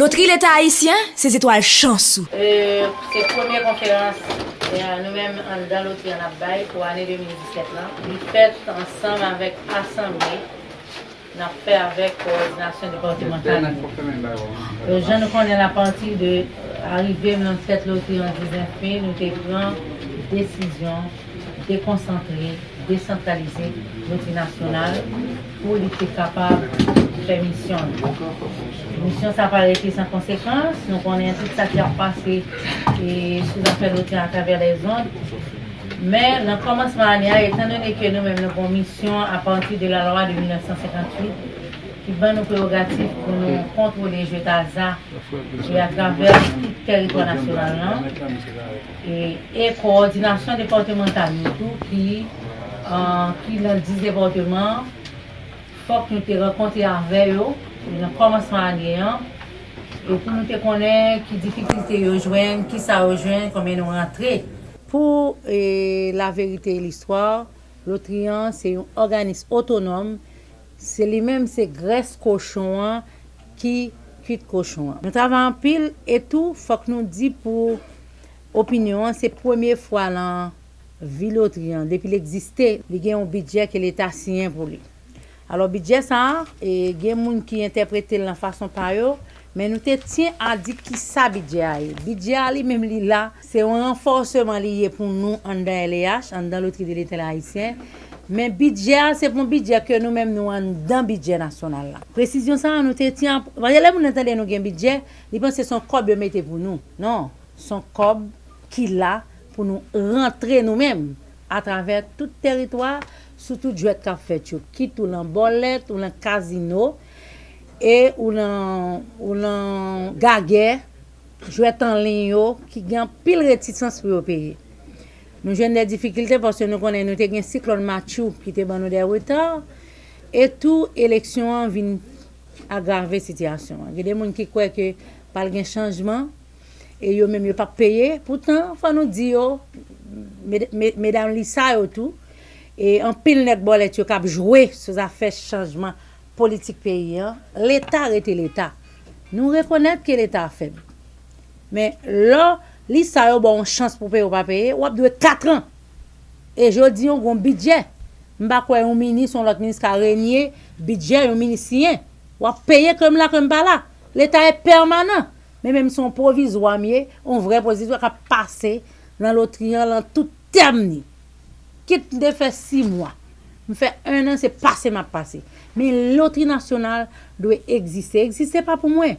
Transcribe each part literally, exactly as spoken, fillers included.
Lotri Leta Ayisyen, se zetwal chans ou. E, se premye konferans e, nou menm anndan lotri an ap bay pou ane de mil disèt lan. Li fèt ansanm avèk asanble n ap fè avèk kowòdinasyon depatmantal yo. E, jan nou konnen l, apati de arive m nan tèt lotri an diznèf me, nou te pran desizyon dekonsantre, desantralize lotri nasyonal pou li te kapab fè misyon l. Misyon sa pa rete san konsekans. Nou konnen tout sa ki ap pase e, sou zafè lotri atravè lèzond. Men, nan kòmansman ane a, etandone ke nou menm nou gen yon misyon apati de lalwa de mil nèf san senkantuit ki ban nou prerogatif pou nou kontwole jwetaza e atravè tout tèritwa nasyonal lan. E, e kowòdinasyon depatmantal yo tou ki, an, ki nan dis depatman, fòk nou te rankontre avè yo nan kòmansman ane an, e pou nou te konnen ki difikilte yo jwenn, kisa yo jwenn, konbyen nou rantre. Pou e, laverite e listwa, lotri an se yon òganis otonòm, se li menm se grès kochon an ki kwit kochon an. Nou travay anpil e tou fòk nou di pou opinyon an, se premye fwa nan vi lotri an, depi l egziste, li gen yon bidjè ke Leta siyen pou li. Alò, bidjè sa a, e, gen moun ki entèprete l nan fason pa yo, men nou te tyen a di kisa bidjè a ye. Bidjè a li menm li la, se yon ranfòseman li ye pou nou anndan L E H, anndan Lotri de Leta Ayisyen. Men bidjè a, se pa yon bidjè ke nou menm nou anndan bidjè nasyonal la. Presizyon sa a, nou te tyen a, paske lè moun nan tande nou gen bidjè, li panse se yon kòb yo mete pou nou. Non, se yon kòb ki la pou nou rantre nou menm atravè tout tèritwa, sou tout jwèt k ap fèt yo, kit ou nan bòlèt, ou nan kazino, e ou nan, ou nan gagè, jwèt an liy yo, ki gen anpil retisans pou yo peye. Nou jwenn de difikilte paske nou konnen nou te gen siklòn Matthew ki te ban nou de reta, e tou eleksyon an vin agrave sitiyasyon an. Gen de moun ki kwè ke pral gen chanjman, e yo menm yo p ap peye. Poutan, fò nou di yo, med- med- medam Lisa yo tou, e anpil nèg bòlèt yo k ap jwe sou zafè chanjman politik peyi an, Leta rete Leta. Nou rekonèt ke Leta fèb. Men lè Lisa yo ba w yon chans pou peye, ou pa peye, w ap dwe katran. E jodi an, w gen yon bidjè. M pa kwè yon minis, yon lòt minis ka renye bidjè yon minis siyen. W ap peye ke m la, ke m pa la. Leta e pèmanan. Men menm si yon pwovizwa m ye, yon vrè pwovizwa k ap pase nan lotri an, lan tout tèm ni. Kit m te fè sis mwa, m fè en an, se pase m ap pase. Men lotri nasyonal dwe egziste. Egziste pa pou mwen.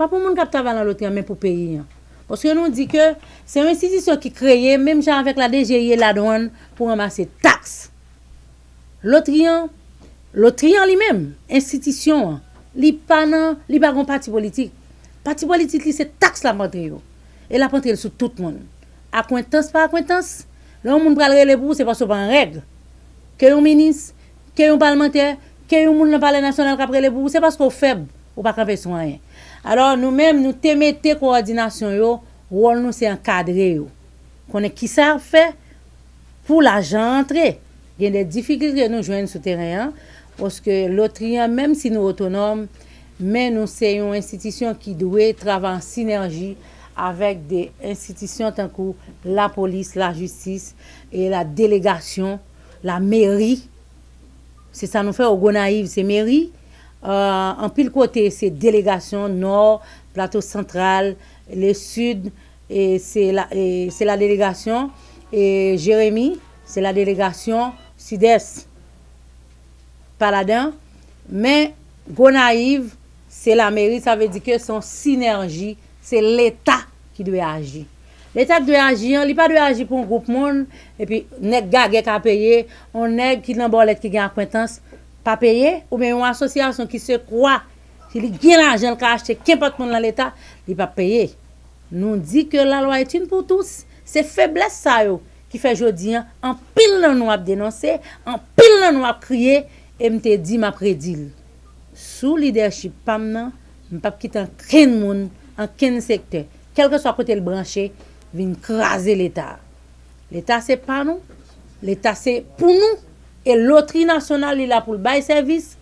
Pa pou moun k ap travay nan lotri an, men pou peyi an. Paske nou di ke se yon enstitisyon ki kreye, menm jan avèk la D G I e ladwann, pou ranmase taks. Lotri an, lotri an li menm, enstitisyon an, li pa nan, li pa gon pati politik. Pati politik li se taks l ap antre yo. E l ap antre l sou tout moun. Akwentans pa akwentans, lè yon moun pral rele pou ou, se paske w pa an règ. Ke yon minis, ke yon palmantè, ke yon moun nan Palè Nasyonal k ap rele pou ou, se paske w fèb, ou pa kanpe sou anyen. Alò, nou menm, nou te mete kowòdinasyon yo, wòl nou se ankadre yo. Konnen kisa y ap fè, pou lajan an antre. Gen de difikilte nou jwenn sou teren an, paske lotri an, menm si nou otonòm, men nou se yon enstitisyon ki dwe travay an sinèji avèk de enstitisyon tankou lapolis, lajistis, e la delegasyon, la meri. Se sa nou fè, o Gonayiv, se meri. Euh, anpil kote, se delegasyon, Nò, Plato Santral, le Sid, e se la, e se la delegasyon, e Jeremi, se la delegasyon Sidès. Pa ladan, men Gonayiv, se la meri, sa vle di ke se yon sinèji, se Leta ki dwe aji. Leta ki dwe aji an, li pa dwe aji pou yon gwoup moun, epi nèg gagè ka peye, yon nèg ki nan bòlèt ki gen akwentans pa peye, oubyen yon asosyasyon ki se kwa, si li gen lajan, l ka achte kenpòt moun nan Leta, li p ap peye. Nou di ke la loi est une pour tous. Se feblès sa yo ki fè jodi an, anpil nan nou ap denonse, anpil nan nou ap kriye, e m te di, m ap redi l. Sou lidèchip pa m nan, m p ap kite ankenn moun, ankenn sektè, kèlkeswa kote l branche, vin kraze Leta. Leta se pa nou, Leta se pou nou, e lotri nasyonal li la pou l bay sèvis,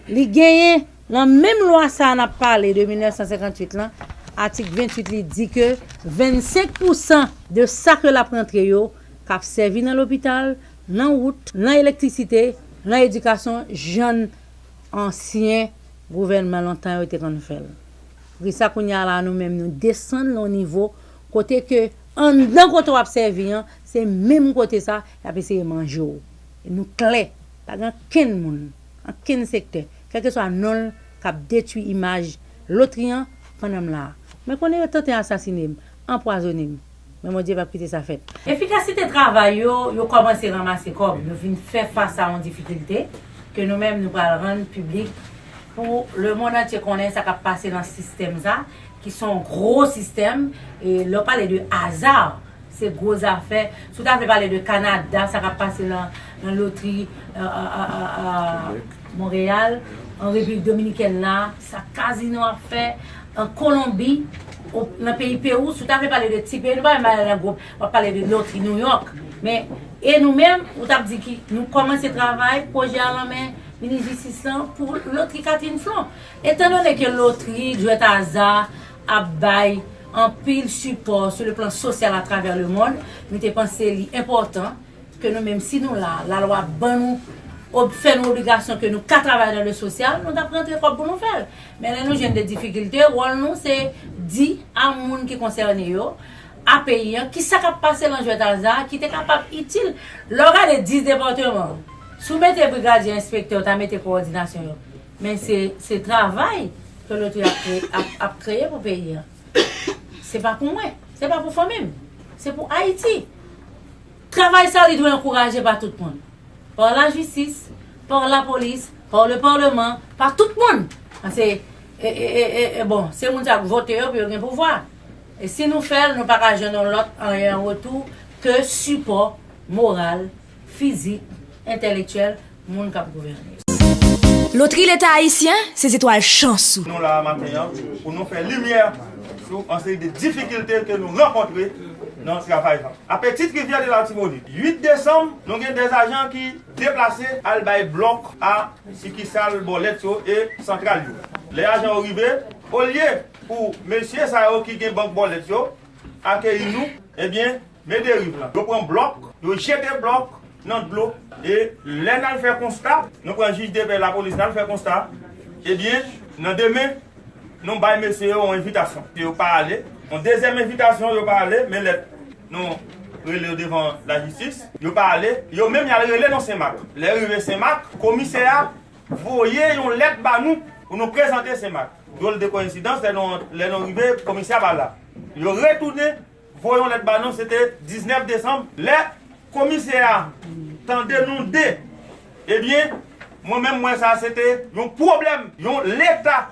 li genyen Nan menm lwa sa a n ap pale de mil nèf san senkanntuit lan, atik venntuit li di ke vennsenk pousan de sa ke l ap rantre yo k ap sèvi nan lopital, nan wout, nan elektrisite, nan edikasyon, jan ansyen gouvènman lontan yo te konn fè l. Poukisa kounye a la nou menm nou desann nan yon nivo kote ke anndan kote w ap sèvi an, se menm kote sa y ap eseye manje w. E nou klè, pa gen ankenn moun, ankenn sektè, kèlkeswa non l, k ap detwi imaj lotri an pandan m la a. Mwen konnen yo tante asasine m, anpwazonnen m. Men Bondye p ap kite sa fèt. Efikasite travay yo, yo kòmanse ranmase kòb, yo vin fè fas a yon difikilte ke nou menm nou pral rann piblik pou lemonn antye konnen sa k ap pase nan sistèm sa, ki se yon gwo sistèm, e lè w pale de aza, se gwo zafè. Si w ta vle pale de Kanada, sa k ap pase nan, nan lotri, euh, euh, euh, euh, euh, Monreyal, an Repiblik Dominikèn la, sa kazino ap fè, an Kolonbi, o, nan peyi Pewou, si w ta vle pale de ti peyi, nou pa menm pale nan gwoup, w ap pale de lotri Nouyòk. Men, e nou menm, ou t ap di ki nou kòmanse travay, pwojè a nan men minis jistis lan pou lotri Catherine Flon. Etandone ke lotri, jwèt aza ap bay anpil sipò sou le plan sosyal atravè lemonn, nou te panse li enpòtan ke nou menm, si nou la, lalwa ban nou, ob-, fè nou obligasyon ke nou ka travay nan le sosyal, nou t ap rantre kòb pou nou fè l. Men lè nou jwenn de difikilte, wòl nou se di a moun ki konsène yo, a peyi an, kisa k ap pase nan jwèt aza ki te kapab itil. Lè w gade dis depatman, si w mete brigadye enspektè, w ta mete kowòdinasyon yo. Men se, se travay ke lotri ap kreye, ap, ap kreye pou peyi an. Se pa pou mwen, se pa pou fanmi m, se pou Ayiti. Travay sa li dwe ankouraje pa tout moun. Pa lajistis, pa lapolis, pa le parleman, pa tout moun. Paske, e, e, e, e, e, bon, se moun sa k vote yo pou yo gen pouvwa. E si nou fè l, nou pa ka jwenn yon lòt anyen an retou ke sipò moral, fizik, entèlektyèl moun k ap gouvène yo. Lotri Leta Ayisyen, se zetwal chans ou. Nou la maten an pou nou fè limyè sou yon seri de difikilte ke nou rankontre nan travay la. A Petite Rivière de l'Artibonite, uit desanm, nou gen de ajan ki deplase al bay blòk a sikisal bòlèt yo e santral yo. Lè ajan yo rive, olye pou mesye sa yo ki gen bank bòlèt yo akeyi nou, ebyen, men deriv la. Yo pran blòk, yo jete blòk nan dlo. E lè n al fè konsta, nou pran jij de pè lapolis, n al fè konsta, ebyen, nan demen, nou bay mesye yo yon envitasyon. Yo pa ale. Yon dezyèm envitasyon, yo pa ale, men lèt nou rele yo devan lajistis. Yo pa ale. Yo menm, y al rele nan Senmak. Lè rive Senmak, komisè a voye yon lèt ba nou pou nou prezante Senmak. Drôle de coïncidence, lè nou, lè nou rive, komisè a pa la. Yo retounen voye yon lèt ba nou, se te diznèf desanm. Lè komisè a tande nou de, ebyen, mwen menm, mwen, sa se te yon pwoblèm, yon Leta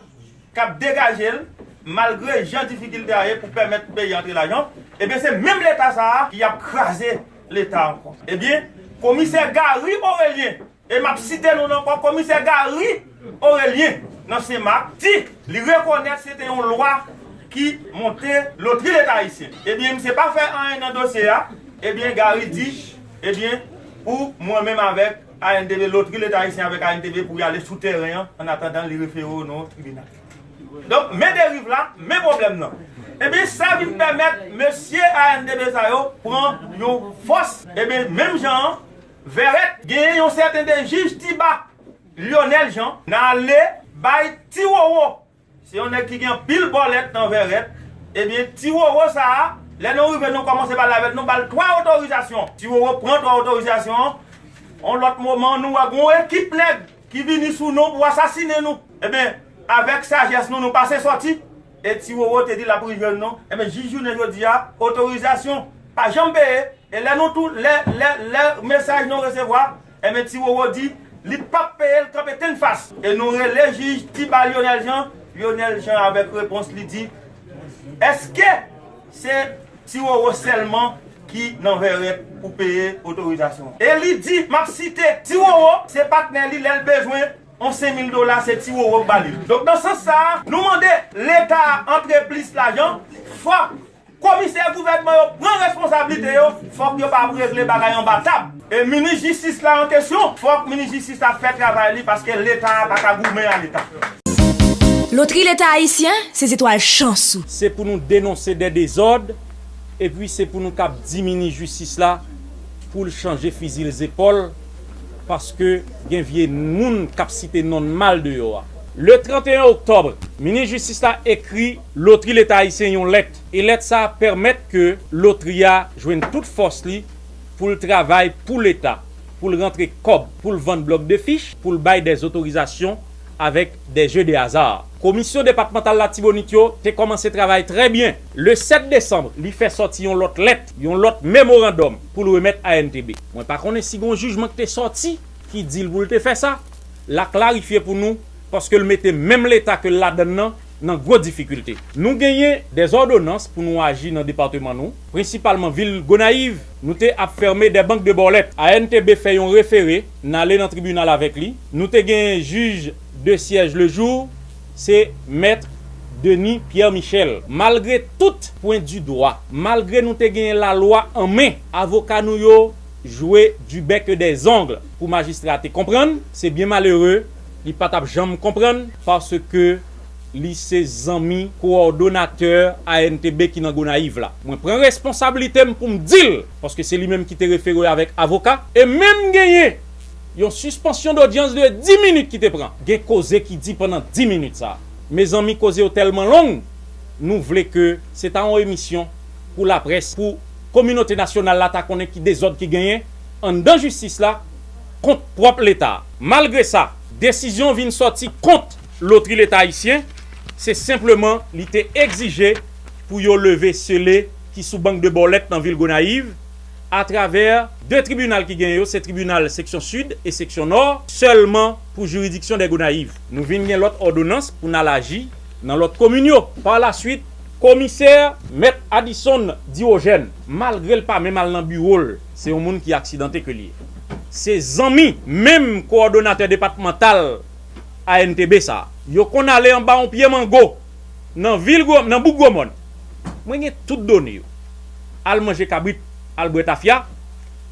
k ap degaje l, malgre jan difikilte a ye pou pèmèt peyi antre lajan, ebyen, se menm Leta sa a ki ap kraze Leta ankò. Ebyen, komisè Gary Orélien, e m ap site non l ankò, komisè Gary Orélien nan Senmak di li rekonèt se te yon lwa ki monte lotri Leta ayisyen. Ebyen, misye pa fè anyen nan dosye a. Ebyen, Gary di, ebyen, pou mwen menm avèk A N T V, lotri Leta ayisyen avèk A N T V pou y ale sou teren an, an atandan li refere yo nan tribinal. Donk, men deriv la, men pwoblèm nan. Ebyen, sa vin pèmèt mesye A N T V sa yo pran yon fòs. Ebyen, menm jan an, Vèrèt, genyen yon sèten de jij Tiba, Lionel Jean, nan ale bay Ti Wowo. Se yon nèg ki gen anpil bòlèt nan Vèrèt. Ebyen, Ti Wowo sa a, lè nou rive, nou kòmanse pale avè l, nou ba l twa otorizasyon. Ti Wowo pran twa otorizasyon an. Yon lòt moman, nou wè gen yon ekip nèg ki vini sou nou pou asasinen nou. Ebyen, avèk sajès nou, nou pase sòti. E Ti Wowo te di l ap rive nou. Ebyen, jis jounen jodi a, otorizasyon pa janm peye. E lè nou tou, lè, lè, lè mesaj nou resevwa, ebyen, Ti Wowo di li p ap peye, l kanpe tennfas. E nou rele jij Tiba Lionel Jean. Lionel Jean, avèk repons, li di, èske se Ti Wowo sèlman ki nan Vèrèt pou peye otorizasyon an? E li di, m ap site, Ti Wowo se patnè li, lè l bezwen yon senk mil dola, se Ti Wowo k ba li. Donk, nan sans sa a, nou mande Leta a antre plis lajan, fòk komisè gouvènman yo pran responsablite yo, fòk yo pa regle bagay anba tab. E minis jistis la an kesyon, fòk minis jistis la fè travay li, paske Leta a pa ka goumen a Leta. Lotri Leta Ayisyen, se zetwal chans ou. Se pou nou denonse dè dezòd, epi se pou nou kab di minis jistis la pou l chanje fizi l zepòl, paske gen vye moun k ap site non n mal deyò a. Le trannteyen oktòb, minis jistis la ekri Lotri Leta Ayisyen yon lèt, e lèt sa a pèmèt ke lotri a jwenn tout fòs li pou l travay pou Leta, pou l rantre kòb, pou l vann blòk de fich, pou l bay dè otorizasyon avèk dè jeu de hasard. Komisyon depatmantal Latibonit yo te kòmanse travay trè byen. Le sèt desanm, li fè sòti yon lòt lèt, yon lòt memorandòm pou l remèt A N T B. Mwen pa konnen si gen yon jijman ki te sòti ki di l pou l te fè sa. L a klarifye pou nou, paske l mete menm Leta ke l ladann nan nan gwo difikilte. Nou genyen dè òdonans pou nou aji nan depatman nou, prensipalman vil Gonayiv. Nou te ap fèmen dè bank de bòlèt. A N T B fè yon refere, n ale nan tribinal avèk li. Nou te genyen jij de syèj le jou, se mèt Denis Pierre Michel. Malgre tout pwen di dwa, malgre nou te genyen lalwa an men, avoka nou yo jwe du bec et des ongles pou majistra a te konprann. Se byen malere, li pa t ap janm konprann, paske li se zanmi kowòdonatè A N T B ki nan Gonayiv la. Mwen pran responsablite m pou m di l, paske se li menm ki te refere avèk avoka, e menm genyen yon sispansyon dodyans de dis minit ki te pran. Gen koze ki di pandan dis minit sa a. Mezanmi, koze yo tèlman long, nou vle ke se ta yon emisyon pou laprès, pou kominote nasyonal la ta konnen ki dezòd ki genyen anndan jistis la kont pwòp Leta a. Malgre sa, desizyon vin sòti kont Lotri Leta Ayisyen, se senpleman li te egzije pou yo leve sele ki sou bank de bòlèt nan vil Gonayiv, atravè de tribinal ki genyen yo, se tribinal seksyon sid e seksyon nò, sèlman pou jiridiksyon dè Gonayiv. Nou vin gen lòt òdonans pou n al aji nan lòt komin yo. Palaswit, komisè mèt Adison Dirojèn, malgre l pa menm al nan biwo l, se yon moun ki aksidante ke l ye. Se zanmi menm kowòdonatè depatmantal A N T B sa a. Yo konn ale anba yon pye mango nan vil Gwo, nan bouk Gwomòn. Mwen gen tout done yo. Al manje kabrit, al bwè tafya.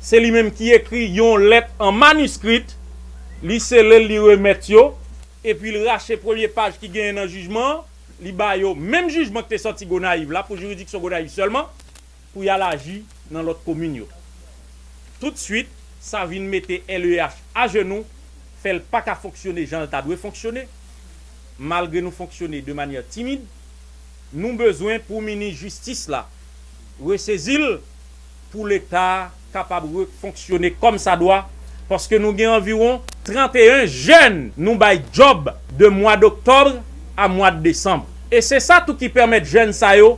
Se li menm ki ekri yon lèt an maniskri, li sele l, li remèt yo, epi l rache premye paj ki genyen nan jijman an, li ba yo menm jijman ki te sòti Gonayiv la, pou jiridiksyon Gonayiv sèlman, pou y al aji nan lòt komin yo. Toutswit, sa vin mete L E H ajenou, fè l pa ka fonksyone jan l ta dwe fonksyone. Malgre nou fonksyone de manyè timid, nou bezwen pou minis jistis la resezi l pou Leta a kapab refonksyone kòmsadwa, paske nou gen anviwon tranteyen jèn nou bay djòb de mwa doktòb a mwa desanm. E se sa tou ki pèmèt jèn sa yo